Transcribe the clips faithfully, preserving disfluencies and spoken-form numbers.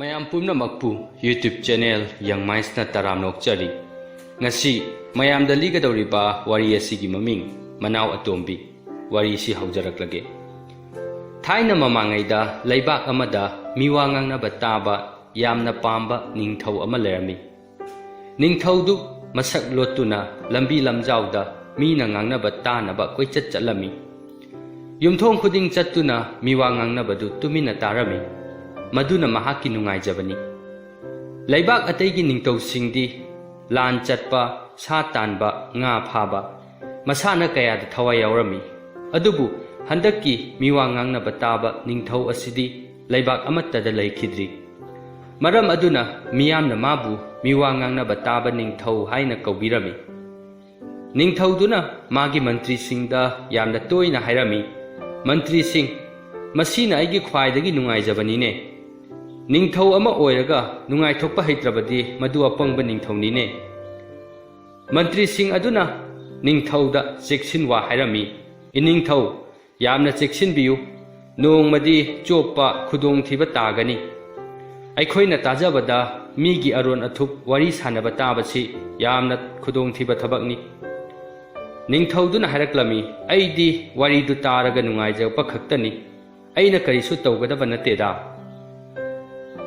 ꯃꯌꯥꯝ ꯄꯨꯝꯅꯃꯛꯄꯨ YouTube channel Young Mindsꯅ ꯇꯔꯥꯝꯅ ꯑꯣꯛꯆꯔꯤ꯫ ꯉꯁꯤ ꯃꯌꯥꯝꯗ ꯂꯤꯒꯗꯧꯔꯤꯕ ꯋꯥꯔꯤ ꯑꯁꯤꯒꯤ ꯃꯃꯤꯡ ꯃꯅꯥꯎ ꯑꯇꯣꯝꯕꯤ꯫ ꯋꯥꯔꯤꯁꯤ ꯍꯧꯖꯔꯛꯂꯒꯦ꯫ ꯊꯥꯏꯅ ꯃꯃꯥꯡꯉꯩꯗ ꯂꯩꯕꯥꯛ ꯑꯃꯗ ꯃꯤꯋꯥ ꯉꯥꯡꯅꯕ ꯇꯥꯕ ꯌꯥꯝꯅ ꯄꯥꯝꯕ ꯅꯤꯡꯊꯧ ꯑꯃ ꯂꯩꯔꯝꯃꯤ꯫ ꯅꯤꯡꯊꯧꯗꯨ ꯃꯁꯛ ꯂꯣꯠꯇꯨꯅ ꯂꯝꯕꯤ ꯂꯝꯖꯥꯎꯗ ꯃꯤꯅ ꯉꯥꯡꯅꯕ ꯇꯥꯅꯕ ꯀꯣꯏꯆꯠ ꯆꯠꯂꯝꯃꯤ꯫ ꯌꯨꯝꯊꯣꯡ ꯈꯨꯗꯤꯡ ꯆꯠꯇꯨꯅ ꯃꯤꯋꯥ ꯉꯥꯡꯅꯕꯗꯨ ꯇꯨꯃꯤꯟꯅ ꯇꯥꯔꯝꯃꯤ꯫ ꯃꯗꯨꯅ ꯃꯍꯥꯛꯀꯤ ꯅꯨꯡꯉꯥꯏꯖꯕꯅꯤ꯫ ꯂꯩꯕꯥꯛ ꯑꯇꯩꯒꯤ ꯅꯤꯡꯊꯧꯁꯤꯡꯗꯤ ꯂꯥꯟ ꯆꯠꯄ, ꯁꯥ ꯇꯥꯟꯕ, ꯉꯥ ꯐꯥꯕ, ꯃꯁꯥꯟꯅ ꯀꯌꯥꯗ ꯊꯋꯥꯏ ꯌꯥꯎꯔꯝꯃꯤ꯫ ꯑꯗꯨꯕꯨ ꯍꯟꯗꯛꯀꯤ ꯃꯤꯋꯥ ꯉꯥꯡꯅꯕ ꯇꯥꯕ ꯅꯤꯡꯊꯧ ꯑꯁꯤꯗꯤ ꯂꯩꯕꯥꯛ ꯑꯃꯠꯇꯗ ꯂꯩꯈꯤꯗ꯭ꯔꯤ꯫ ꯃꯔꯝ ꯑꯗꯨꯅ ꯃꯤꯌꯥꯝꯅ ꯃꯥꯕꯨ ꯃꯤꯋꯥ ꯉꯥꯡꯅꯕ ꯇꯥꯕ ꯅꯤꯡꯊꯧ ꯍꯥꯏꯅ ꯀꯧꯕꯤꯔꯝꯃꯤ꯫ ꯅꯤꯡꯊꯧꯗꯨꯅ ꯃꯥꯒꯤ ꯃꯟꯇ꯭ꯔꯤꯁꯤꯡꯗ ꯌꯥꯝꯅ ꯇꯣꯏꯅ ꯍꯥꯏꯔꯝꯃꯤ, "ꯃꯟꯇ꯭ꯔꯤꯁꯤꯡ, ꯃꯁꯤꯅ ꯑꯩꯒꯤ ꯈ꯭ꯋꯥꯏꯗꯒꯤ ꯅꯨꯡꯉꯥꯏꯖꯕꯅꯤꯅꯦ꯫ ꯅꯤꯡꯊꯧ ꯑꯃ ꯑꯣꯏꯔꯒ ꯅꯨꯡꯉꯥꯏꯊꯣꯛꯄ ꯍꯩꯇ꯭ꯔꯕꯗꯤ ꯃꯗꯨ ꯑꯄꯪꯕ ꯅꯤꯡꯊꯧꯅꯤꯅꯦ"꯫ ꯃꯟꯇ꯭ꯔꯤꯁꯤꯡ ꯑꯗꯨꯅ ꯅꯤꯡꯊꯧꯗ ꯆꯦꯛꯁꯤꯟꯋꯥ ꯍꯥꯏꯔꯝꯃꯤ, "ꯏꯅꯤꯡꯊꯧ, ꯌꯥꯝꯅ ꯆꯦꯛꯁꯤꯟꯕꯤꯌꯨ꯫ ꯅꯣꯡꯃꯗꯤ ꯆꯣꯞꯄ ꯈꯨꯗꯣꯡꯊꯤꯕ ꯇꯥꯒꯅꯤ꯫ ꯑꯩꯈꯣꯏꯅ ꯇꯥꯖꯕꯗ ꯃꯤꯒꯤ ꯑꯔꯣꯟ ꯑꯊꯨꯞ ꯋꯥꯔꯤ ꯁꯥꯟꯅꯕ ꯇꯥꯕꯁꯤ ꯌꯥꯝꯅ ꯈꯨꯗꯣꯡꯊꯤꯕ ꯊꯕꯛꯅꯤ"꯫ ꯅꯤꯡꯊꯧꯗꯨꯅ ꯍꯥꯏꯔꯛꯂꯝꯃꯤ, "ꯑꯩꯗꯤ ꯋꯥꯔꯤꯗꯨ ꯇꯥꯔꯒ ꯅꯨꯡꯉꯥꯏꯖꯕ ꯈꯛꯇꯅꯤ꯫ ꯑꯩꯅ ꯀꯔꯤꯁꯨ ꯇꯧꯒꯗꯕ ꯅꯠꯇꯦꯗ"꯫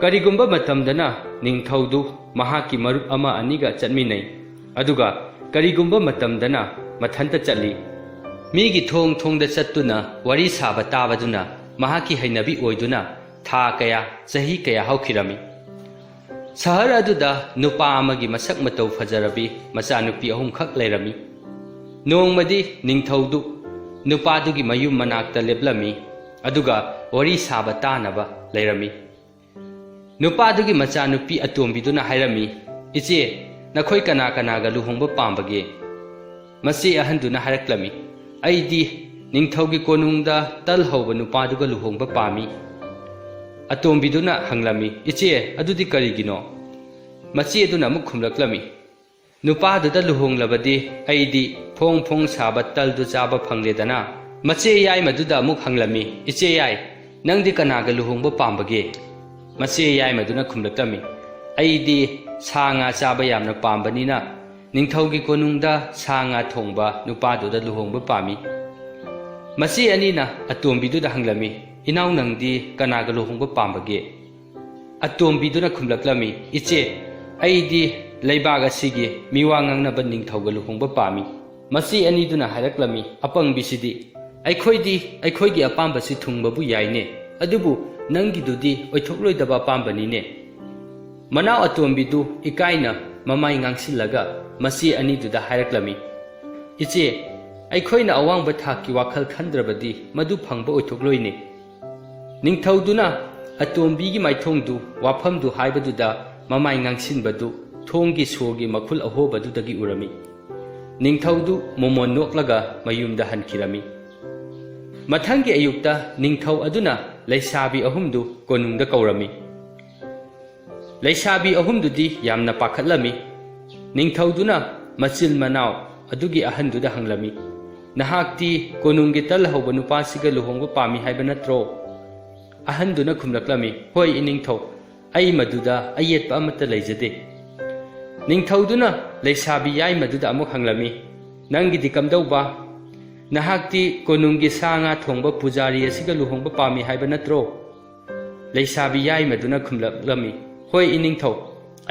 ꯀꯔꯤꯒꯨꯝꯕ ꯃꯇꯝꯗꯅ ꯅꯤꯡꯊꯧꯗꯨ ꯃꯍꯥꯛꯀꯤ ꯃꯔꯨꯞ ꯑꯃ ꯑꯅꯤꯒ ꯆꯠꯃꯤꯟꯅꯩ, ꯑꯗꯨꯒ ꯀꯔꯤꯒꯨꯝꯕ ꯃꯇꯝꯗꯅ ꯃꯊꯟꯇ ꯆꯠꯂꯤ꯫ ꯃꯤꯒꯤ ꯊꯣꯡ ꯊꯣꯡꯗ ꯆꯠꯇꯨꯅ ꯋꯥꯔꯤ ꯁꯥꯕ ꯇꯥꯕꯗꯨꯅ ꯃꯍꯥꯛꯀꯤ ꯍꯩꯅꯕꯤ ꯑꯣꯏꯗꯨꯅ ꯊꯥ ꯀꯌꯥ, ꯆꯍꯤ ꯀꯌꯥ ꯍꯧꯈꯤꯔꯝꯃꯤ꯫ ꯁꯍꯔ ꯑꯗꯨꯗ ꯅꯨꯄꯥ ꯑꯃꯒꯤ ꯃꯁꯛ ꯃꯇꯧ ꯐꯖꯔꯕꯤ ꯃꯆꯥꯅꯨꯄꯤ ꯑꯍꯨꯝꯈꯛ ꯂꯩꯔꯝꯃꯤ꯫ ꯅꯣꯡꯃꯗꯤ ꯅꯤꯡꯊꯧꯗꯨ ꯅꯨꯄꯥꯗꯨꯒꯤ ꯃꯌꯨꯝ ꯃꯅꯥꯛꯇ ꯂꯦꯞꯂꯝꯃꯤ, ꯑꯗꯨꯒ ꯋꯥꯔꯤ ꯁꯥꯕ ꯇꯥꯅꯕ ꯂꯩꯔꯝꯃꯤ꯫ ꯅꯨꯄꯥꯗꯨꯒꯤ ꯃꯆꯥꯅꯨꯄꯤ ꯑꯇꯣꯝꯕꯤꯗꯨꯅ ꯍꯥꯏꯔꯝꯃꯤ, "ꯏꯆꯦ, ꯅꯈꯣꯏ ꯀꯅꯥ ꯀꯅꯥꯒ ꯂꯨꯍꯣꯡꯕ ꯄꯥꯝꯕꯒꯦ?" ꯃꯆꯦ ꯑꯍꯟꯗꯨꯅ ꯍꯥꯏꯔꯛꯂꯝꯃꯤ, "ꯑꯩꯗꯤ ꯅꯤꯡꯊꯧꯒꯤ ꯀꯣꯅꯨꯡꯗ ꯇꯜ ꯍꯧꯕ ꯅꯨꯄꯥꯗꯨꯒ ꯂꯨꯍꯣꯡꯕ ꯄꯥꯝꯃꯤ"꯫ ꯑꯇꯣꯝꯕꯤꯗꯨꯅ ꯍꯪꯂꯝꯃꯤ, "ꯏꯆꯦ, ꯑꯗꯨꯗꯤ ꯀꯔꯤꯒꯤꯅꯣ?" ꯃꯆꯦꯗꯨꯅ ꯑꯃꯨꯛ ꯈꯨꯝꯂꯛꯂꯝꯃꯤ, "ꯅꯨꯄꯥꯗꯨꯗ ꯂꯨꯍꯣꯡꯂꯕꯗꯤ ꯑꯩꯗꯤ ꯐꯣꯡ ꯐꯣꯡ ꯁꯥꯕ ꯇꯜꯗꯨ ꯆꯥꯕ ꯐꯪꯂꯦꯗꯅ"꯫ ꯃꯆꯦ ꯌꯥꯏꯃꯗꯨꯗ ꯑꯃꯨꯛ ꯍꯪꯂꯝꯃꯤ, "ꯏꯆꯦ ꯌꯥꯏ, ꯅꯪꯗꯤ ꯀꯅꯥꯒ ꯂꯨꯍꯣꯡꯕ ꯄꯥꯝꯕꯒꯦ?" ꯃꯆꯦ ꯌꯥꯏꯃꯗꯨꯅ ꯈꯨꯝꯂꯛꯂꯝꯃꯤ, "ꯑꯩꯗꯤ ꯁꯥ ꯉꯥ ꯆꯥꯕ ꯌꯥꯝꯅ ꯄꯥꯝꯕꯅꯤꯅ ꯅꯤꯡꯊꯧꯒꯤ ꯀꯣꯅꯨꯡꯗ ꯁꯥ ꯉꯥ ꯊꯣꯡꯕ ꯅꯨꯄꯥꯗꯨꯗ ꯂꯨꯍꯣꯡꯕ ꯄꯥꯝꯃꯤ꯫" ꯃꯆꯦ ꯑꯅꯤꯅ ꯑꯇꯣꯝꯕꯤꯗꯨꯗ ꯍꯪꯂꯝꯃꯤ, "ꯏꯅꯥꯎ, ꯅꯪꯗꯤ ꯀꯅꯥꯒ ꯂꯨꯍꯣꯡꯕ ꯄꯥꯝꯕꯒꯦ?" ꯑꯇꯣꯝꯕꯤꯗꯨꯅ ꯈꯨꯝꯂꯛꯂꯝꯃꯤ, "ꯏꯆꯦ, ꯑꯩꯗꯤ ꯂꯩꯕꯥꯛ ꯑꯁꯤꯒꯤ ꯃꯤꯋꯥ ꯉꯥꯡꯅꯕ ꯅꯤꯡꯊꯧꯒ ꯂꯨꯍꯣꯡꯕ ꯄꯥꯝꯃꯤ꯫" ꯃꯆꯦ ꯑꯅꯤꯗꯨꯅ ꯍꯥꯏꯔꯛꯂꯝꯃꯤ, "ꯑꯄꯪꯕꯤꯁꯤꯗꯤ, ꯑꯩꯈꯣꯏꯗꯤ ꯑꯩꯈꯣꯏꯒꯤ ꯑꯄꯥꯝꯕꯁꯤ ꯊꯨꯡꯕꯕꯨ ꯌꯥꯏꯅꯦ, ꯑꯗꯨꯕꯨ ꯅꯪꯒꯤꯗꯨꯗꯤ ꯑꯣꯏꯊꯣꯛꯂꯣꯏꯗꯕ ꯑꯄꯥꯝꯕꯅꯤꯅꯦ꯫" ꯃꯅꯥꯎ ꯑꯇꯣꯝꯕꯤꯗꯨ ꯏꯀꯥꯏꯅ ꯃꯃꯥꯏ ꯉꯥꯡꯁꯤꯜꯂꯒ ꯃꯆꯦ ꯑꯅꯤꯗꯨꯗ ꯍꯥꯏꯔꯛꯂꯝꯃꯤ, "ꯏꯆꯦ, ꯑꯩꯈꯣꯏꯅ ꯑꯋꯥꯡꯕ ꯊꯥꯛꯀꯤ ꯋꯥꯈꯜ ꯈꯟꯗ꯭ꯔꯕꯗꯤ ꯃꯗꯨ ꯐꯪꯕ ꯑꯣꯏꯊꯣꯛꯂꯣꯏꯅꯦ꯫" ꯅꯤꯡꯊꯧꯗꯨꯅ ꯑꯇꯣꯝꯕꯤꯒꯤ ꯃꯥꯏꯊꯣꯡꯗꯨ, ꯋꯥꯐꯝꯗꯨ ꯍꯥꯏꯕꯗꯨꯗ ꯃꯃꯥꯏ ꯉꯥꯡꯁꯤꯟꯕꯗꯨ ꯊꯣꯡꯒꯤ ꯁꯣꯒꯤ ꯃꯈꯨꯜ ꯑꯍꯣꯕꯗꯨꯗꯒꯤ ꯎꯔꯝꯃꯤ꯫ ꯅꯤꯡꯊꯧꯗꯨ ꯃꯣꯃꯣꯟ ꯅꯣꯛꯂꯒ ꯃꯌꯨꯝꯗ ꯍꯟꯈꯤꯔꯝꯃꯤ꯫ ꯃꯊꯪꯒꯤ ꯑꯌꯨꯛꯇ ꯅꯤꯡꯊꯧ ꯑꯗꯨꯅ ꯂꯩꯁꯥꯕꯤ ꯑꯍꯨꯝꯗꯨ ꯀꯣꯅꯨꯡꯗ ꯀꯧꯔꯝꯃꯤ꯫ ꯂꯩꯁꯥꯕꯤ ꯑꯍꯨꯝꯗꯨꯗꯤ ꯌꯥꯝꯅ ꯄꯥꯈꯠꯂꯝꯃꯤ꯫ ꯅꯤꯡꯊꯧꯗꯨꯅ ꯃꯆꯤꯟ ꯃꯅꯥꯎ ꯑꯗꯨꯒꯤ ꯑꯍꯟꯗꯨꯗ ꯍꯪꯂꯝꯃꯤ, "ꯅꯍꯥꯛꯇꯤ ꯀꯣꯅꯨꯡꯒꯤ ꯇꯜ ꯍꯧꯕ ꯅꯨꯄꯥꯁꯤꯒ ꯂꯨꯍꯣꯡꯕ ꯄꯥꯝꯃꯤ ꯍꯥꯏꯕ ꯅꯠꯇ꯭ꯔꯣ?" ꯑꯍꯟꯗꯨꯅ ꯈꯨꯝꯂꯛꯂꯝꯃꯤ, "ꯍꯣꯏ, ꯏꯅꯤꯡꯊꯧ, ꯑꯩ ꯃꯗꯨꯗ ꯑꯌꯦꯠꯄ ꯑꯃꯠꯇ ꯂꯩꯖꯗꯦ꯫" ꯅꯤꯡꯊꯧꯗꯨꯅ ꯂꯩꯁꯥꯕꯤ ꯌꯥꯏꯃꯗꯨꯗ ꯑꯃꯨꯛ ꯍꯪꯂꯝꯃꯤ, "ꯅꯪꯒꯤꯗꯤ ꯀꯝꯗꯧꯕ? ꯅꯍꯥꯛꯇꯤ ꯀꯣꯅꯨꯡꯒꯤ ꯁꯥ ꯉꯥ ꯊꯣꯡꯕ ꯄꯨꯖꯥꯔꯤ ꯑꯁꯤꯒ ꯂꯨꯍꯣꯡꯕ ꯄꯥꯝꯃꯤ ꯍꯥꯏꯕ ꯅꯠꯇ꯭ꯔꯣ?" ꯂꯩꯁꯥꯕꯤ ꯌꯥꯏꯃꯗꯨꯅ ꯈꯨꯝꯂꯛꯂꯝꯃꯤ, "ꯍꯣꯏ, ꯏꯅꯤꯡꯊꯧ,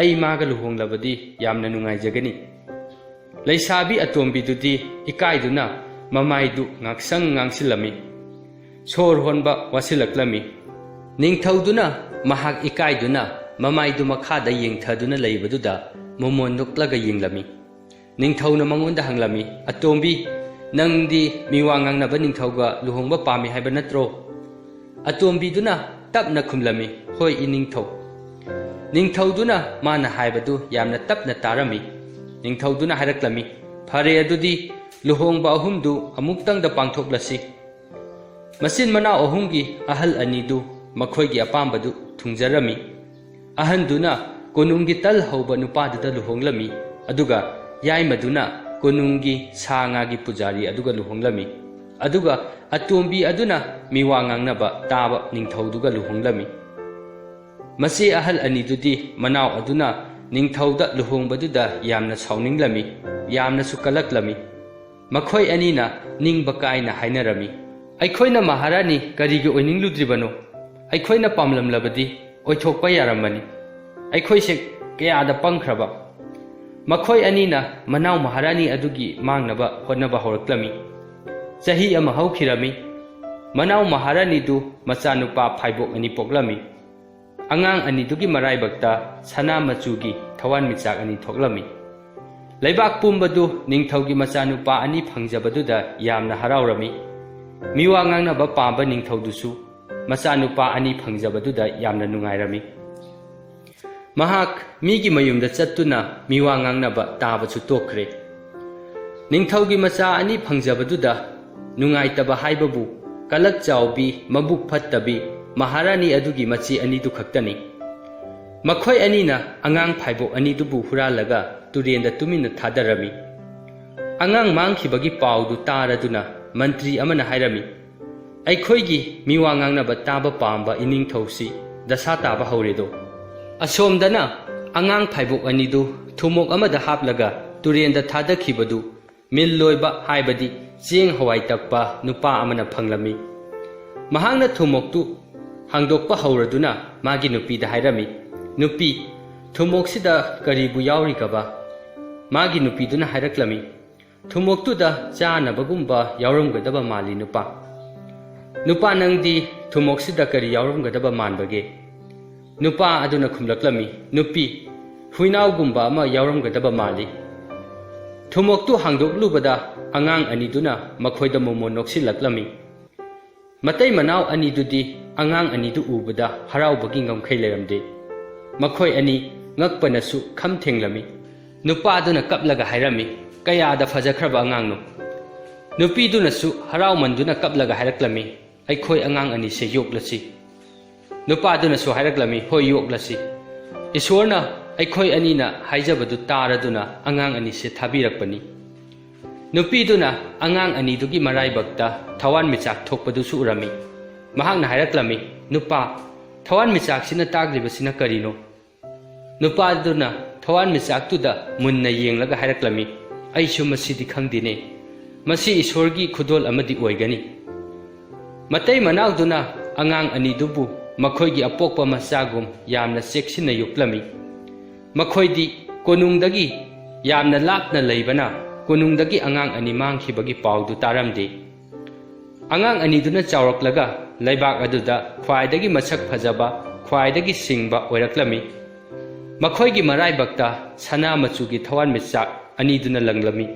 ꯑꯩ ꯃꯥꯒ ꯂꯨꯍꯣꯡꯂꯕꯗꯤ ꯌꯥꯝꯅ ꯅꯨꯡꯉꯥꯏꯖꯒꯅꯤ꯫" ꯂꯩꯁꯥꯕꯤ ꯑꯇꯣꯝꯕꯤꯗꯨꯗꯤ ꯏꯀꯥꯏꯗꯨꯅ ꯃꯃꯥꯏꯗꯨ ꯉꯥꯛꯁꯪ ꯉꯥꯡꯁꯤꯜꯂꯝꯃꯤ꯫ ꯁꯣꯔ ꯍꯣꯟꯕ ꯋꯥꯁꯤꯜꯂꯛꯂꯝꯃꯤ꯫ ꯅꯤꯡꯊꯧꯗꯨꯅ ꯃꯍꯥꯛ ꯏꯀꯥꯏꯗꯨꯅ ꯃꯃꯥꯏꯗꯨ ꯃꯈꯥꯗ ꯌꯦꯡꯊꯗꯨꯅ ꯂꯩꯕꯗꯨꯗ ꯃꯣꯃꯣꯟ ꯅꯣꯛꯂꯒ ꯌꯦꯡꯂꯝꯃꯤ꯫ ꯅꯤꯡꯊꯧꯅ ꯃꯉꯣꯟꯗ ꯍꯪꯂꯝꯃꯤ, "ꯑꯇꯣꯝꯕꯤ, ꯅꯪꯗꯤ ꯃꯤꯋꯥ ꯉꯥꯡꯅꯕ ꯅꯤꯡꯊꯧꯒ ꯂꯨꯍꯣꯡꯕ ꯄꯥꯝꯃꯤ ꯍꯥꯏꯕ ꯅꯠꯇ꯭ꯔꯣ?" ꯑꯇꯣꯝꯕꯤꯗꯨꯅ ꯇꯞꯅ ꯈꯨꯝꯂꯝꯃꯤ, "ꯍꯣꯏ, ꯏꯅꯤꯡꯊꯧ꯫" ꯅꯤꯡꯊꯧꯗꯨꯅ ꯃꯥꯅ ꯍꯥꯏꯕꯗꯨ ꯌꯥꯝꯅ ꯇꯞꯅ ꯇꯥꯔꯝꯃꯤ꯫ ꯅꯤꯡꯊꯧꯗꯨꯅ ꯍꯥꯏꯔꯛꯂꯝꯃꯤ, "ꯐꯔꯦ, ꯑꯗꯨꯗꯤ ꯂꯨꯍꯣꯡꯕ ꯑꯍꯨꯝꯗꯨ ꯑꯃꯨꯛꯇꯪꯗ ꯄꯥꯡꯊꯣꯛꯂꯁꯤ꯫" ꯃꯆꯤꯟ ꯃꯅꯥꯎ ꯑꯍꯨꯝꯒꯤ ꯑꯍꯜ ꯑꯅꯤꯗꯨ ꯃꯈꯣꯏꯒꯤ ꯑꯄꯥꯝꯕꯗꯨ ꯊꯨꯡꯖꯔꯝꯃꯤ꯫ ꯑꯍꯟꯗꯨꯅ ꯀꯣꯅꯨꯡꯒꯤ ꯇꯜ ꯍꯧꯕ ꯅꯨꯄꯥꯗꯨꯗ ꯂꯨꯍꯣꯡꯂꯝꯃꯤ, ꯑꯗꯨꯒ ꯌꯥꯏꯃꯗꯨꯅ ꯀꯣꯅꯨꯡꯒꯤ ꯁꯥ ꯉꯥꯒꯤ ꯄꯨꯖꯥꯔꯤ ꯑꯗꯨꯒ ꯂꯨꯍꯣꯡꯂꯝꯃꯤ, ꯑꯗꯨꯒ ꯑꯇꯣꯝꯕꯤ ꯑꯗꯨꯅ ꯃꯤꯋꯥ ꯉꯥꯡꯅꯕ ꯇꯥꯕ ꯅꯤꯡꯊꯧꯗꯨꯒ ꯂꯨꯍꯣꯡꯂꯝꯃꯤ꯫ ꯃꯆꯦ ꯑꯍꯜ ꯑꯅꯤꯗꯨꯗꯤ ꯃꯅꯥꯎ ꯑꯗꯨꯅ ꯅꯤꯡꯊꯧꯗ ꯂꯨꯍꯣꯡꯕꯗꯨꯗ ꯌꯥꯝꯅ ꯁꯥꯎꯅꯤꯡꯂꯝꯃꯤ, ꯌꯥꯝꯅꯁꯨ ꯀꯂꯛꯂꯝꯃꯤ꯫ ꯃꯈꯣꯏ ꯑꯅꯤꯅ ꯅꯤꯡꯕ ꯀꯥꯏꯅ ꯍꯥꯏꯅꯔꯝꯃꯤ, "ꯑꯩꯈꯣꯏꯅ ꯃꯍꯥꯔꯥꯅꯤ ꯀꯔꯤꯒꯤ ꯑꯣꯏꯅꯤꯡꯂꯨꯗ꯭ꯔꯤꯕꯅꯣ? ꯑꯩꯈꯣꯏꯅ ꯄꯥꯝꯂꯝꯂꯕꯗꯤ ꯑꯣꯏꯊꯣꯛꯄ ꯌꯥꯔꯝꯕꯅꯤ꯫ ꯑꯩꯈꯣꯏꯁꯦ ꯀꯌꯥꯗ ꯄꯪꯈ꯭ꯔꯕ!" ꯃꯈꯣꯏ ꯑꯅꯤꯅ ꯃꯅꯥꯎ ꯃꯍꯥꯔꯥꯅꯤ ꯑꯗꯨꯒꯤ ꯃꯥꯡꯅꯕ ꯍꯣꯠꯅꯕ ꯍꯧꯔꯛꯂꯝꯃꯤ꯫ ꯆꯍꯤ ꯑꯃ ꯍꯧꯈꯤꯔꯝꯃꯤ꯫ ꯃꯅꯥꯎ ꯃꯍꯥꯔꯥꯅꯤꯗꯨ ꯃꯆꯥꯅꯨꯄꯥ ꯐꯥꯏꯕꯣꯛ ꯑꯅꯤ ꯄꯣꯛꯂꯝꯃꯤ꯫ ꯑꯉꯥꯡ ꯑꯅꯤꯗꯨꯒꯤ ꯃꯔꯥꯏꯕꯛꯇ ꯁꯅꯥ ꯃꯆꯨꯒꯤ ꯊꯋꯥꯟꯃꯤꯆꯥꯛ ꯑꯅꯤ ꯊꯣꯛꯂꯝꯃꯤ꯫ ꯂꯩꯕꯥꯛ ꯄꯨꯝꯕꯗꯨ ꯅꯤꯡꯊꯧꯒꯤ ꯃꯆꯥꯅꯨꯄꯥ ꯑꯅꯤ ꯐꯪꯖꯕꯗꯨꯗ ꯌꯥꯝꯅ ꯍꯔꯥꯎꯔꯝꯃꯤ꯫ ꯃꯤꯋꯥ ꯉꯥꯡꯅꯕ ꯄꯥꯝꯕ ꯅꯤꯡꯊꯧꯗꯨꯁꯨ ꯃꯆꯥꯅꯨꯄꯥ ꯑꯅꯤ ꯐꯪꯖꯕꯗꯨꯗ ꯌꯥꯝꯅ ꯅꯨꯡꯉꯥꯏꯔꯝꯃꯤ꯫ ꯃꯍꯥꯛ ꯃꯤꯒꯤ ꯃꯌꯨꯝꯗ ꯆꯠꯇꯨꯅ ꯃꯤꯋꯥ ꯉꯥꯡꯅꯕ ꯇꯥꯕꯁꯨ ꯇꯣꯛꯈ꯭ꯔꯦ꯫ ꯅꯤꯡꯊꯧꯒꯤ ꯃꯆꯥ ꯑꯅꯤ ꯐꯪꯖꯕꯗꯨꯗ ꯅꯨꯡꯉꯥꯏꯇꯕ ꯍꯥꯏꯕꯕꯨ ꯀꯂꯛ ꯆꯥꯎꯕꯤ, ꯃꯕꯨꯛ ꯐꯠꯇꯕꯤ ꯃꯍꯥꯔꯥꯅꯤ ꯑꯗꯨꯒꯤ ꯃꯆꯦ ꯑꯅꯤꯗꯨ ꯈꯛꯇꯅꯤ꯫ ꯃꯈꯣꯏ ꯑꯅꯤꯅ ꯑꯉꯥꯡ ꯐꯥꯏꯕꯣꯛ ꯑꯅꯤꯗꯨꯕꯨ ꯍꯨꯔꯥꯜꯂꯒ ꯇꯨꯔꯦꯟꯗ ꯇꯨꯃꯤꯟꯅ ꯊꯥꯗꯔꯝꯃꯤ꯫ ꯑꯉꯥꯡ ꯃꯥꯡꯈꯤꯕꯒꯤ ꯄꯥꯎꯗꯨ ꯇꯥꯔꯗꯨꯅ ꯃꯟꯇ꯭ꯔꯤ ꯑꯃꯅ ꯍꯥꯏꯔꯝꯃꯤ, "ꯑꯩꯈꯣꯏꯒꯤ ꯃꯤꯋꯥ ꯉꯥꯡꯅꯕ ꯇꯥꯕ ꯄꯥꯝꯕ ꯏꯅꯤꯡꯊꯧꯁꯤ ꯗꯁꯥ ꯇꯥꯕ ꯍꯧꯔꯦꯗꯣ!" ꯑꯁꯣꯝꯗꯅ ꯑꯉꯥꯡ ꯐꯥꯏꯕꯣꯛ ꯑꯅꯤꯗꯨ ꯊꯨꯝꯃꯣꯛ ꯑꯃꯗ ꯍꯥꯞꯂꯒ ꯇꯨꯔꯦꯟꯗ ꯊꯥꯗꯈꯤꯕꯗꯨ ꯃꯤꯜ ꯂꯣꯏꯕ, ꯍꯥꯏꯕꯗꯤ ꯆꯦꯡ ꯍꯋꯥꯏ ꯇꯛꯄ ꯅꯨꯄꯥ ꯑꯃꯅ ꯐꯪꯂꯝꯃꯤ꯫ ꯃꯍꯥꯛꯅ ꯊꯨꯝꯃꯣꯛꯇꯨ ꯍꯥꯡꯗꯣꯛꯄ ꯍꯧꯔꯗꯨꯅ ꯃꯥꯒꯤ ꯅꯨꯄꯤꯗ ꯍꯥꯏꯔꯝꯃꯤ, "ꯅꯨꯄꯤ, ꯊꯨꯝꯃꯣꯛꯁꯤꯗ ꯀꯔꯤꯕꯨ ꯌꯥꯎꯔꯤꯒꯕ?" ꯃꯥꯒꯤ ꯅꯨꯄꯤꯗꯨꯅ ꯍꯥꯏꯔꯛꯂꯝꯃꯤ, "ꯊꯨꯝꯃꯣꯛꯇꯨꯗ ꯆꯥꯅꯕꯒꯨꯝꯕ ꯌꯥꯎꯔꯝꯒꯗꯕ ꯃꯥꯜꯂꯤ, ꯅꯨꯄꯥ꯫ ꯅꯨꯄꯥ, ꯅꯪꯗꯤ ꯊꯨꯝꯃꯣꯛꯁꯤꯗ ꯀꯔꯤ ꯌꯥꯎꯔꯝꯒꯗꯕ ꯃꯥꯟꯕꯒꯦ?" ꯅꯨꯄꯥ ꯑꯗꯨꯅ ꯈꯨꯝꯂꯛꯂꯝꯃꯤ, "ꯅꯨꯄꯤ, ꯍꯨꯏꯅꯥꯎꯒꯨꯝꯕ ꯑꯃ ꯌꯥꯎꯔꯝꯒꯗꯕ ꯃꯥꯜꯂꯤ꯫" ꯊꯨꯝꯃꯣꯛꯇꯨ ꯍꯥꯡꯗꯣꯛꯂꯨꯕꯗ ꯑꯉꯥꯡ ꯑꯅꯤꯗꯨꯅ ꯃꯈꯣꯏꯗ ꯃꯣꯃꯣꯟ ꯅꯣꯛꯁꯤꯜꯂꯛꯂꯝꯃꯤ꯫ ꯃꯇꯩ ꯃꯅꯥꯎ ꯑꯅꯤꯗꯨꯗꯤ ꯑꯉꯥꯡ ꯑꯅꯤꯗꯨ ꯎꯕꯗ ꯍꯔꯥꯎꯕꯒꯤ ꯉꯝꯈꯩ ꯂꯩꯔꯝꯗꯦ꯫ ꯃꯈꯣꯏ ꯑꯅꯤ ꯉꯛꯄꯅꯁꯨ ꯈꯝ ꯊꯦꯡꯂꯝꯃꯤ꯫ ꯅꯨꯄꯥꯗꯨꯅ ꯀꯞꯂꯒ ꯍꯥꯏꯔꯝꯃꯤ, "ꯀꯌꯥꯗ ꯐꯖꯈ꯭ꯔꯕ ꯑꯉꯥꯡꯅꯣ!" ꯅꯨꯄꯤꯗꯨꯅꯁꯨ ꯍꯔꯥꯎꯃꯟꯗꯨꯅ ꯀꯞꯂꯒ ꯍꯥꯏꯔꯛꯂꯝꯃꯤ, "ꯑꯩꯈꯣꯏ ꯑꯉꯥꯡ ꯑꯅꯤꯁꯦ ꯌꯣꯛꯂꯁꯤ꯫" ꯅꯨꯄꯥꯗꯨꯅꯁꯨ ꯍꯥꯏꯔꯛꯂꯝꯃꯤ, "ꯍꯣꯏ, ꯌꯣꯛꯂꯁꯤ꯫ ꯏꯁꯣꯔꯅ ꯑꯩꯈꯣꯏ ꯑꯅꯤꯅ ꯍꯥꯏꯖꯕꯗꯨ ꯇꯥꯔꯗꯨꯅ ꯑꯉꯥꯡ ꯑꯅꯤꯁꯦ ꯊꯥꯕꯤꯔꯛꯄꯅꯤ꯫" ꯅꯨꯄꯤꯗꯨꯅ ꯑꯉꯥꯡ ꯑꯅꯤꯗꯨꯒꯤ ꯃꯔꯥꯏꯕꯛꯇ ꯊꯋꯥꯟꯃꯤꯆꯥꯛ ꯊꯣꯛꯄꯗꯨꯁꯨ ꯎꯔꯝꯃꯤ꯫ ꯃꯍꯥꯛꯅ ꯍꯥꯏꯔꯛꯂꯝꯃꯤ, "ꯅꯨꯄꯥ, "ꯊꯋꯥꯟꯃꯤꯆꯥꯛꯁꯤꯅ ꯇꯥꯛꯂꯤꯕꯁꯤꯅ ꯀꯔꯤꯅꯣ?" ꯅꯨꯄꯥꯗꯨꯅ ꯊꯋꯥꯟꯃꯤꯆꯥꯛꯇꯨꯗ ꯃꯨꯟꯅ ꯌꯦꯡꯂꯒ ꯍꯥꯏꯔꯛꯂꯝꯃꯤ, "ꯑꯩꯁꯨ ꯃꯁꯤꯗꯤ ꯈꯪꯗꯦꯅꯦ꯫ ꯃꯁꯤ ꯏꯁꯣꯔꯒꯤ ꯈꯨꯗꯣꯜ ꯑꯃꯗꯤ ꯑꯣꯏꯒꯅꯤ꯫" ꯃꯇꯩ ꯃꯅꯥꯎꯗꯨꯅ ꯑꯉꯥꯡ ꯑꯅꯤꯗꯨꯕꯨ ꯃꯈꯣꯏꯒꯤ ꯑꯄꯣꯛꯄ ꯃꯆꯥꯒꯨꯝ ꯌꯥꯝꯅ ꯆꯦꯛꯁꯤꯟꯅ ꯌꯣꯛꯂꯝꯃꯤ꯫ ꯃꯈꯣꯏꯗꯤ ꯀꯣꯅꯨꯡꯗꯒꯤ ꯌꯥꯝꯅ ꯂꯥꯞꯅ ꯂꯩꯕꯅ ꯀꯣꯅꯨꯡꯗꯒꯤ ꯑꯉꯥꯡ ꯑꯅꯤ ꯃꯥꯡꯈꯤꯕꯒꯤ ꯄꯥꯎꯗꯨ ꯇꯥꯔꯝꯗꯦ꯫ ꯑꯉꯥꯡ ꯑꯅꯤꯗꯨꯅ ꯆꯥꯎꯔꯛꯂꯒ ꯂꯩꯕꯥꯛ ꯑꯗꯨꯗ ꯈ꯭ꯋꯥꯏꯗꯒꯤ ꯃꯁꯛ ꯐꯖꯕ, ꯈ꯭ꯋꯥꯏꯗꯒꯤ ꯁꯤꯡꯕ ꯑꯣꯏꯔꯛꯂꯝꯃꯤ꯫ ꯃꯈꯣꯏꯒꯤ ꯃꯔꯥꯏꯕꯛꯇ ꯁꯅꯥ ꯃꯆꯨꯒꯤ ꯊꯋꯥꯟꯃꯤꯆꯥꯛ ꯑꯅꯤꯗꯨꯅ ꯂꯪꯂꯝꯃꯤ꯫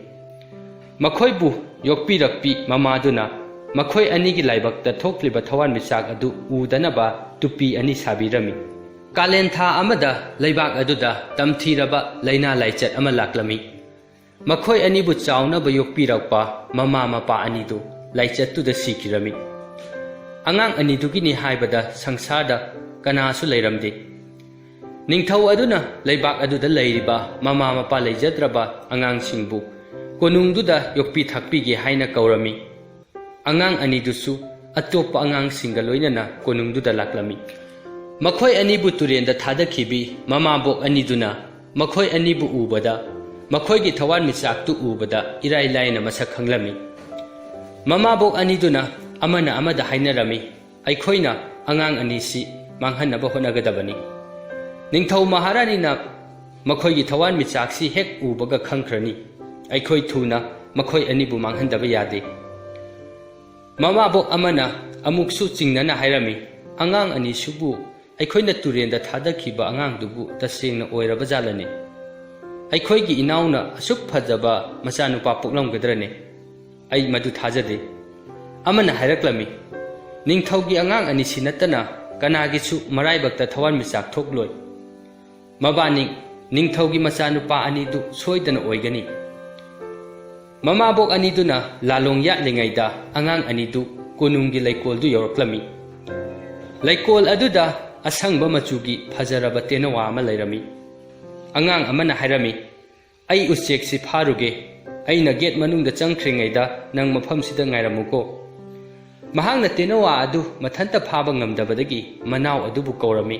ꯃꯈꯣꯏꯕꯨ ꯌꯣꯛꯄꯤꯔꯛꯄꯤ ꯃꯃꯥꯗꯨꯅ ꯃꯈꯣꯏ ꯑꯅꯤꯒꯤ ꯂꯥꯏꯕꯛꯇ ꯊꯣꯛꯂꯤꯕ ꯊꯋꯥꯟꯃꯤꯆꯥꯛ ꯑꯗꯨ ꯎꯗꯅꯕ ꯇꯨꯄꯤ ꯑꯅꯤ ꯁꯥꯕꯤꯔꯝꯃꯤ꯫ ꯀꯥꯂꯦꯟ ꯊꯥ ꯑꯃꯗ ꯂꯩꯕꯥꯛ ꯑꯗꯨꯗ ꯇꯝꯊꯤꯔꯕ ꯂꯥꯏꯅꯥ ꯂꯥꯏꯆꯠ ꯑꯃ ꯂꯥꯛꯂꯝꯃꯤ꯫ ꯃꯈꯣꯏ ꯑꯅꯤꯕꯨ ꯆꯥꯎꯅꯕ ꯌꯣꯛꯄꯤꯔꯛꯄ ꯃꯃꯥ ꯃꯄꯥ ꯑꯅꯤꯗꯨ ꯂꯥꯏꯆꯠꯇꯨꯗ ꯁꯤꯈꯤꯔꯝꯃꯤ꯫ ꯑꯉꯥꯡ ꯑꯅꯤꯗꯨꯒꯤꯅꯤ ꯍꯥꯏꯕꯗ ꯁꯪꯁꯥꯔꯗ ꯀꯅꯥꯁꯨ ꯂꯩꯔꯝꯗꯦ꯫ ꯅꯤꯡꯊꯧ ꯑꯗꯨꯅ ꯂꯩꯕꯥꯛ ꯑꯗꯨꯗ ꯂꯩꯔꯤꯕ ꯃꯃꯥ ꯃꯄꯥ ꯂꯩꯖꯗ꯭ꯔꯕ ꯑꯉꯥꯡꯁꯤꯡꯕꯨ ꯀꯣꯅꯨꯡꯗꯨꯗ ꯌꯣꯛꯄꯤ ꯊꯥꯛꯄꯤꯒꯦ ꯍꯥꯏꯅ ꯀꯧꯔꯝꯃꯤ꯫ ꯑꯉꯥꯡ ꯑꯅꯤꯗꯨꯁꯨ ꯑꯇꯣꯞꯄ ꯑꯉꯥꯡꯁꯤꯡꯒ ꯂꯣꯏꯅꯅ ꯀꯣꯅꯨꯡꯗꯨꯗ ꯂꯥꯛꯂꯝꯃꯤ꯫ ꯃꯈꯣꯏ ꯑꯅꯤꯕꯨ ꯇꯨꯔꯦꯟꯗ ꯊꯥꯗꯈꯤꯕꯤ ꯃꯃꯥꯕꯣꯛ ꯑꯅꯤꯗꯨꯅ ꯃꯈꯣꯏ ꯑꯅꯤꯕꯨ ꯎꯕꯗ, ꯃꯈꯣꯏꯒꯤ ꯊꯋꯥꯟꯃꯤꯆꯥꯛꯇꯨ ꯎꯕꯗ ꯏꯔꯥꯏ ꯂꯥꯏꯅ ꯃꯁꯛ ꯈꯪꯂꯝꯃꯤ꯫ ꯃꯃꯥꯕꯣꯛ ꯑꯅꯤꯗꯨꯅ ꯑꯃꯅ ꯑꯃꯗ ꯍꯥꯏꯅꯔꯝꯃꯤ, "ꯑꯩꯈꯣꯏꯅ ꯑꯉꯥꯡ ꯑꯅꯤꯁꯤ ꯃꯥꯡꯍꯟꯅꯕ ꯍꯣꯠꯅꯒꯗꯕꯅꯤ꯫ ꯅꯤꯡꯊꯧ ꯃꯍꯥꯔꯥꯅꯤꯅ ꯃꯈꯣꯏꯒꯤ ꯊꯋꯥꯟꯃꯤꯆꯥꯛꯁꯤ ꯍꯦꯛ ꯎꯕꯒ ꯈꯪꯈ꯭ꯔꯅꯤ꯫ ꯑꯩꯈꯣꯏ ꯊꯨꯅ ꯃꯈꯣꯏ ꯑꯅꯤꯕꯨ ꯃꯥꯡꯍꯟꯗꯕ ꯌꯥꯗꯦ꯫" ꯃꯃꯥꯕꯣꯛ ꯑꯃꯅ ꯑꯃꯨꯛꯁꯨ ꯆꯤꯡꯅꯅ ꯍꯥꯏꯔꯝꯃꯤ, "ꯑꯉꯥꯡ ꯑꯅꯤꯁꯤꯕꯨ ꯑꯩꯈꯣꯏꯅ ꯇꯨꯔꯦꯟꯗ ꯊꯥꯗꯈꯤꯕ ꯑꯉꯥꯡꯗꯨꯕꯨ ꯇꯁꯦꯡꯅ ꯑꯣꯏꯔꯕ ꯖꯥꯠꯂꯅꯦ? ꯑꯩꯈꯣꯏꯒꯤ ꯏꯅꯥꯎꯅ ꯑꯁꯨꯛ ꯐꯖꯕ ꯃꯆꯥꯅꯨꯄꯥ ꯄꯣꯛꯂꯝꯒꯗ꯭ꯔꯅꯦ? ꯑꯩ ꯃꯗꯨ ꯊꯥꯖꯗꯦ꯫" ꯑꯃꯅ ꯍꯥꯏꯔꯛꯂꯝꯃꯤ, "ꯅꯤꯡꯊꯧꯒꯤ ꯑꯉꯥꯡ ꯑꯅꯤꯁꯤ ꯅꯠꯇꯅ ꯀꯅꯥꯒꯤꯁꯨ ꯃꯔꯥꯏꯕꯛꯇ ꯊꯋꯥꯟꯃꯤꯆꯥꯛ ꯊꯣꯛꯂꯣꯏ꯫ ꯃꯕꯥꯅꯤ ꯅꯤꯡꯊꯧꯒꯤ ꯃꯆꯥꯅꯨꯄꯥ ꯑꯅꯤꯗꯨ ꯁꯣꯏꯗꯅ ꯑꯣꯏꯒꯅꯤ꯫" ꯃꯃꯥꯕꯣꯛ ꯑꯅꯤꯗꯨꯅ ꯂꯥꯂꯣꯡ ꯌꯥꯠꯂꯤꯉꯩꯗ ꯑꯉꯥꯡ ꯑꯅꯤꯗꯨ ꯀꯣꯅꯨꯡꯒꯤ ꯂꯩꯀꯣꯜꯗꯨ ꯌꯧꯔꯛꯂꯝꯃꯤ꯫ ꯂꯩꯀꯣꯜ ꯑꯗꯨꯗ ꯑꯁꯪꯕ ꯃꯆꯨꯒꯤ ꯐꯖꯔꯕ ꯇꯦꯅꯋꯥ ꯑꯃ ꯂꯩꯔꯝꯃꯤ꯫ ꯑꯉꯥꯡ ꯑꯃꯅ ꯍꯥꯏꯔꯝꯃꯤ, "ꯑꯩ ꯎꯆꯦꯛꯁꯤ ꯐꯥꯔꯨꯒꯦ꯫ ꯑꯩꯅ ꯒꯦꯠ ꯃꯅꯨꯡꯗ ꯆꯪꯈ꯭ꯔꯤꯉꯩꯗ ꯅꯪ ꯃꯐꯝꯁꯤꯗ ꯉꯥꯏꯔꯝꯃꯨꯀꯣ꯫" ꯃꯍꯥꯛꯅ ꯇꯦꯅꯋꯥ ꯑꯗꯨ ꯃꯊꯟꯇ ꯐꯥꯕ ꯉꯝꯗꯕꯗꯒꯤ ꯃꯅꯥꯎ ꯑꯗꯨꯕꯨ ꯀꯧꯔꯝꯃꯤ꯫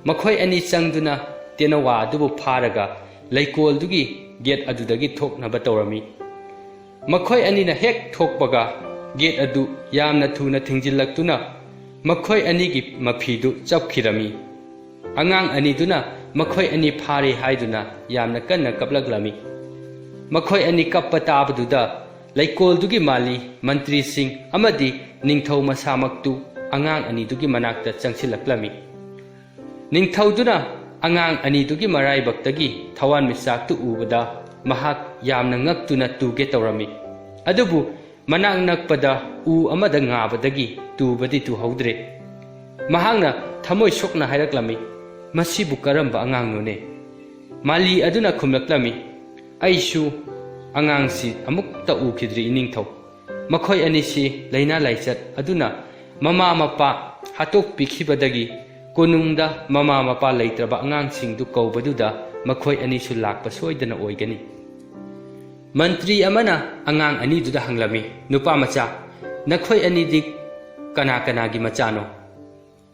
ꯃꯈꯣꯏ ꯑꯅꯤ ꯆꯪꯗꯨꯅ ꯇꯦꯅꯋꯥ ꯑꯗꯨꯕꯨ ꯐꯥꯔꯒ ꯂꯩꯀꯣꯜꯗꯨꯒꯤ ꯒꯦꯠ ꯑꯗꯨꯗꯒꯤ ꯊꯣꯛꯅꯕ ꯇꯧꯔꯝꯃꯤ꯫ ꯃꯈꯣꯏ ꯑꯅꯤꯅ ꯍꯦꯛ ꯊꯣꯛꯄꯒ ꯒꯦꯠ ꯑꯗꯨ ꯌꯥꯝꯅ ꯊꯨꯅ ꯊꯤꯡꯖꯤꯜꯂꯛꯇꯨꯅ ꯃꯈꯣꯏ ꯑꯅꯤꯒꯤ ꯃꯐꯤꯗꯨ ꯆꯞꯈꯤꯔꯝꯃꯤ꯫ ꯑꯉꯥꯡ ꯑꯅꯤꯗꯨꯅ ꯃꯈꯣꯏ ꯑꯅꯤ ꯐꯥꯔꯦ ꯍꯥꯏꯗꯨꯅ ꯌꯥꯝꯅ ꯀꯟꯅ ꯀꯞꯂꯛꯂꯝꯃꯤ꯫ ꯃꯈꯣꯏ ꯑꯅꯤ ꯀꯞꯄ ꯇꯥꯕꯗꯨꯗ ꯂꯩꯀꯣꯜꯗꯨꯒꯤ ꯃꯥꯂꯤ, ꯃꯟꯇ꯭ꯔꯤꯁꯤꯡ ꯑꯃꯗꯤ ꯅꯤꯡꯊꯧ ꯃꯁꯥꯃꯛꯇꯨ ꯑꯉꯥꯡ ꯑꯅꯤꯗꯨꯒꯤ ꯃꯅꯥꯛꯇ ꯆꯪꯁꯤꯜꯂꯛꯂꯝꯃꯤ꯫ ꯅꯤꯡꯊꯧꯗꯨꯅ ꯑꯉꯥꯡ ꯑꯅꯤꯗꯨꯒꯤ ꯃꯔꯥꯏꯕꯛꯇꯒꯤ ꯊꯋꯥꯟꯃꯤꯆꯥꯛꯇꯨ ꯎꯕꯗ ꯃꯍꯥꯛ ꯌꯥꯝꯅ ꯉꯛꯇꯨꯅ ꯇꯨꯒꯦ ꯇꯧꯔꯝꯃꯤ꯫ ꯑꯗꯨꯕꯨ ꯃꯅꯥꯛ ꯅꯛꯄꯗ ꯎ ꯑꯃꯗ ꯉꯥꯕꯗꯒꯤ ꯇꯨꯕꯗꯤ ꯇꯨꯍꯧꯗ꯭ꯔꯦ꯫ ꯃꯍꯥꯛꯅ ꯊꯃꯣꯏ ꯁꯣꯛꯅ ꯍꯥꯏꯔꯛꯂꯝꯃꯤ, "ꯃꯁꯤꯕꯨ ꯀꯔꯝꯕ ꯑꯉꯥꯡꯅꯣꯅꯦ?" ꯃꯥꯂꯤ ꯑꯗꯨꯅ ꯈꯨꯝꯂꯛꯂꯝꯃꯤ, "ꯑꯩꯁꯨ ꯑꯉꯥꯡꯁꯤ ꯑꯃꯨꯛꯇ ꯎꯈꯤꯗ꯭ꯔꯤ ꯏꯅꯤꯡꯊꯧ꯫ ꯃꯈꯣꯏ ꯑꯅꯤꯁꯤ ꯂꯥꯏꯅꯥ ꯂꯥꯏꯆꯠ ꯑꯗꯨꯅ ꯃꯃꯥ ꯃꯄꯥ ꯍꯥꯠꯇꯣꯛꯄꯤꯈꯤꯕꯗꯒꯤ ꯀꯣꯅꯨꯡꯗ ꯃꯃꯥ ꯃꯄꯥ ꯂꯩꯇ꯭ꯔꯕ ꯑꯉꯥꯡꯁꯤꯡꯗꯨ ꯀꯧꯕꯗꯨꯗ ꯃꯈꯣꯏ ꯑꯅꯤꯁꯨ ꯂꯥꯛꯄ ꯁꯣꯏꯗꯅ ꯑꯣꯏꯒꯅꯤ꯫" ꯃꯟꯇ꯭ꯔꯤ ꯑꯃꯅ ꯑꯉꯥꯡ ꯑꯅꯤꯗꯨꯗ ꯍꯪꯂꯝꯃꯤ, "ꯅꯨꯄꯥ ꯃꯆꯥ, ꯅꯈꯣꯏ ꯑꯅꯤꯗꯤ ꯀꯅꯥ ꯀꯅꯥꯒꯤ ꯃꯆꯥꯅꯣ?"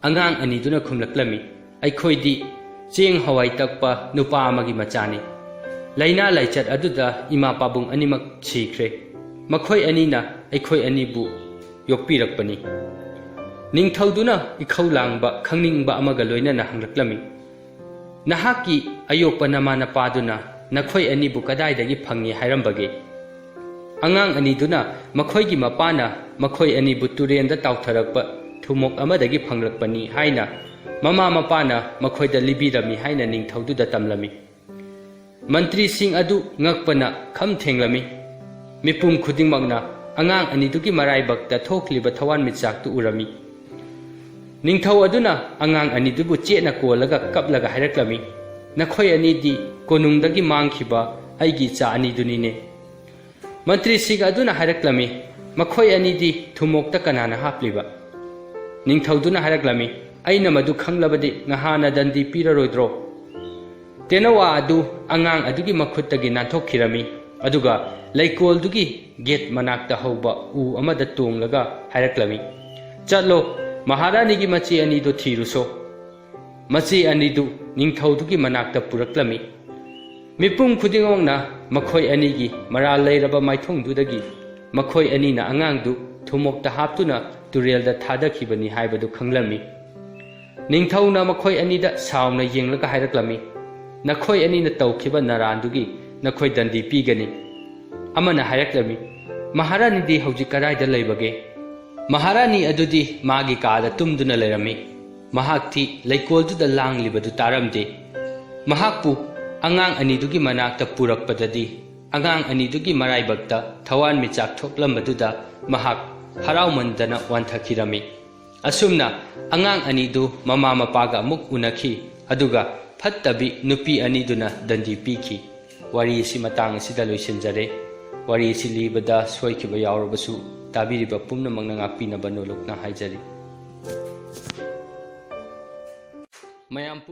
ꯑꯉꯥꯡ ꯑꯅꯤꯗꯨꯅ ꯈꯨꯝꯂꯛꯂꯝꯃꯤ, "ꯑꯩꯈꯣꯏꯗꯤ ꯆꯦꯡ ꯍꯋꯥꯏ ꯇꯛꯄ ꯅꯨꯄꯥ ꯑꯃꯒꯤ ꯃꯆꯥꯅꯤ꯫ ꯂꯥꯏꯅꯥ ꯂꯥꯏꯆꯠ ꯑꯗꯨꯗ ꯏꯃꯥ ꯄꯥꯕꯨꯡ ꯑꯅꯤꯃꯛ ꯁꯤꯈ꯭ꯔꯦ꯫ ꯃꯈꯣꯏ ꯑꯅꯤꯅ ꯑꯩꯈꯣꯏ ꯑꯅꯤꯕꯨ ꯌꯣꯛꯄꯤꯔꯛꯄꯅꯤ꯫" ꯅꯤꯡꯊꯧꯗꯨꯅ ꯏꯈꯧ ꯂꯥꯡꯕ ꯈꯪꯅꯤꯡꯕ ꯑꯃꯒ ꯂꯣꯏꯅꯅ ꯍꯪꯂꯛꯂꯝꯃꯤ, "ꯅꯍꯥꯛꯀꯤ ꯑꯌꯣꯛꯄ ꯅꯃꯥ ꯅꯄꯥꯗꯨꯅ ꯅꯈꯣꯏ ꯑꯅꯤꯕꯨ ꯀꯗꯥꯏꯗꯒꯤ ꯐꯪꯉꯤ ꯍꯥꯏꯔꯝꯕꯒꯦ?" ꯑꯉꯥꯡ ꯑꯅꯤꯗꯨꯅ ꯃꯈꯣꯏꯒꯤ ꯃꯄꯥꯅ ꯃꯈꯣꯏ ꯑꯅꯤꯕꯨ ꯇꯨꯔꯦꯟꯗ ꯇꯥꯎꯊꯔꯛꯄ ꯊꯨꯝꯃꯣꯛ ꯑꯃꯗꯒꯤ ꯐꯪꯂꯛꯄꯅꯤ ꯍꯥꯏꯅ ꯃꯃꯥ ꯃꯄꯥꯅ ꯃꯈꯣꯏꯗ ꯂꯤꯕꯤꯔꯝꯃꯤ ꯍꯥꯏꯅ ꯅꯤꯡꯊꯧꯗꯨꯗ ꯇꯝꯂꯝꯃꯤ꯫ ꯃꯟꯇ꯭ꯔꯤꯁꯤꯡ ꯑꯗꯨ ꯉꯛꯄꯅ ꯈꯝ ꯊꯦꯡꯂꯝꯃꯤ꯫ ꯃꯤꯄꯨꯝ ꯈꯨꯗꯤꯡꯃꯛꯅ ꯑꯉꯥꯡ ꯑꯅꯤꯗꯨꯒꯤ ꯃꯔꯥꯏꯕꯛꯇ ꯊꯣꯛꯂꯤꯕ ꯊꯋꯥꯟꯃꯤꯆꯥꯛꯇꯨ ꯎꯔꯝꯃꯤ꯫ ꯅꯤꯡꯊꯧ ꯑꯗꯨꯅ ꯑꯉꯥꯡ ꯑꯅꯤꯗꯨꯕꯨ ꯆꯦꯠꯅ ꯀꯣꯜꯂꯒ ꯀꯞꯂꯒ ꯍꯥꯏꯔꯛꯂꯝꯃꯤ, "ꯅꯈꯣꯏ ꯑꯅꯤꯗꯤ ꯀꯣꯅꯨꯡꯗꯒꯤ ꯃꯥꯡꯈꯤꯕ ꯑꯩꯒꯤ ꯏꯆꯥ ꯑꯅꯤꯗꯨꯅꯤꯅꯦ꯫" ꯃꯟꯇ꯭ꯔꯤꯁꯤꯡ ꯑꯗꯨꯅ ꯍꯥꯏꯔꯛꯂꯝꯃꯤ, "ꯃꯈꯣꯏ ꯑꯅꯤꯗꯤ ꯊꯨꯝꯃꯣꯛꯇ ꯀꯅꯥꯅ ꯍꯥꯞꯂꯤꯕ?" ꯅꯤꯡꯊꯧꯗꯨꯅ ꯍꯥꯏꯔꯛꯂꯝꯃꯤ, "ꯑꯩꯅ ꯃꯗꯨ ꯈꯪꯂꯕꯗꯤ ꯉꯍꯥꯟꯅ ꯗꯟꯗꯤ ꯄꯤꯔꯔꯣꯏꯗ꯭ꯔꯣ?" ꯇꯦꯅꯋꯥ ꯑꯗꯨ ꯑꯉꯥꯡ ꯑꯗꯨꯒꯤ ꯃꯈꯨꯠꯇꯒꯤ ꯅꯥꯟꯊꯣꯛꯈꯤꯔꯝꯃꯤ꯫ ꯑꯗꯨꯒ ꯂꯩꯀꯣꯜꯗꯨꯒꯤ ꯒꯦꯠ ꯃꯅꯥꯛꯇ ꯍꯧꯕ ꯎ ꯑꯃꯗ ꯇꯣꯡꯂꯒ ꯍꯥꯏꯔꯛꯂꯝꯃꯤ, "ꯆꯠꯂꯣ, ꯃꯍꯥꯔꯥꯅꯤꯒꯤ ꯃꯆꯦ ꯑꯅꯤꯗꯨ ꯊꯤꯔꯨꯁꯣ꯫ ꯃꯆꯦ ꯑꯅꯤꯗꯨ ꯅꯤꯡꯊꯧꯗꯨꯒꯤ ꯃꯅꯥꯛꯇ ꯄꯨꯔꯛꯂꯝꯃꯤ꯫ ꯃꯤꯄꯨꯝ ꯈꯨꯗꯤꯡꯃꯛꯅ ꯃꯈꯣꯏ ꯑꯅꯤꯒꯤ ꯃꯔꯥꯜ ꯂꯩꯔꯕ ꯃꯥꯏꯊꯣꯡꯗꯨꯗꯒꯤ ꯃꯈꯣꯏ ꯑꯅꯤꯅ ꯑꯉꯥꯡꯗꯨ ꯊꯨꯝꯃꯣꯛꯇ ꯍꯥꯞꯇꯨꯅ ꯇꯨꯔꯦꯜꯗ ꯊꯥꯗꯈꯤꯕꯅꯤ ꯍꯥꯏꯕꯗꯨ ꯈꯪꯂꯝꯃꯤ꯫ ꯅꯤꯡꯊꯧꯅ ꯃꯈꯣꯏ ꯑꯅꯤꯗ ꯁꯥꯎꯅ ꯌꯦꯡꯂꯒ ꯍꯥꯏꯔꯛꯂꯝꯃꯤ, 'ꯅꯈꯣꯏ ꯑꯅꯤꯅ ꯇꯧꯈꯤꯕ ꯅꯔꯥꯟꯗꯨꯒꯤ ꯅꯈꯣꯏ ꯗꯟꯗꯤ ꯄꯤꯒꯅꯤ.' ꯑꯃꯅ ꯍꯥꯏꯔꯛꯂꯝꯃꯤ, "ꯃꯍꯥꯔꯥꯅꯤꯗꯤ ꯍꯧꯖꯤꯛ ꯀꯗꯥꯏꯗ ꯂꯩꯕꯒꯦ?" ꯃꯍꯥꯔꯥꯅꯤ ꯑꯗꯨꯗꯤ ꯃꯥꯒꯤ ꯀꯥꯗ ꯇꯨꯝꯗꯨꯅ ꯂꯩꯔꯝꯃꯤ꯫ ꯃꯍꯥꯛꯇꯤ ꯂꯩꯀꯣꯜꯗꯨꯗ ꯂꯥꯡꯂꯤꯕꯗꯨ ꯇꯥꯔꯝꯗꯦ꯫ ꯃꯍꯥꯛꯄꯨ ꯑꯉꯥꯡ ꯑꯅꯤꯗꯨꯒꯤ ꯃꯅꯥꯛꯇ ꯄꯨꯔꯛꯄꯗꯗꯤ, ꯑꯉꯥꯡ ꯑꯅꯤꯗꯨꯒꯤ ꯃꯔꯥꯏꯕꯛꯇ ꯊꯋꯥꯟꯃꯤꯆꯥꯛ ꯊꯣꯛꯂꯝꯕꯗꯨꯗ ꯃꯍꯥꯛ ꯍꯔꯥꯎꯃꯟꯗꯅ ꯋꯥꯟꯊꯈꯤꯔꯝꯃꯤ꯫ ꯑꯁꯨꯝꯅ ꯑꯉꯥꯡ ꯑꯅꯤꯗꯨ ꯃꯃꯥ ꯃꯄꯥꯒ ꯑꯃꯨꯛ ꯎꯅꯈꯤ, ꯑꯗꯨꯒ ꯐꯠꯇꯕꯤ ꯅꯨꯄꯤ ꯑꯅꯤꯗꯨꯅ ꯗꯟꯗꯤ ꯄꯤꯈꯤ꯫ ꯋꯥꯔꯤ ꯑꯁꯤ ꯃꯇꯥꯡ ꯑꯁꯤꯗ ꯂꯣꯏꯁꯤꯟꯖꯔꯦ꯫ ꯋꯥꯔꯤ ꯑꯁꯤ ꯂꯤꯕꯗ ꯁꯣꯏꯈꯤꯕ ꯌꯥꯎꯔꯕꯁꯨ ꯇꯥꯕꯤꯔꯤꯕ ꯄꯨꯝꯅꯃꯛꯅ ꯉꯥꯛꯄꯤꯅꯕ ꯅꯣꯂꯨꯛꯅ ꯍꯥꯏꯖꯔꯤ꯫ ꯃꯌꯥꯝ ꯄꯨꯝ-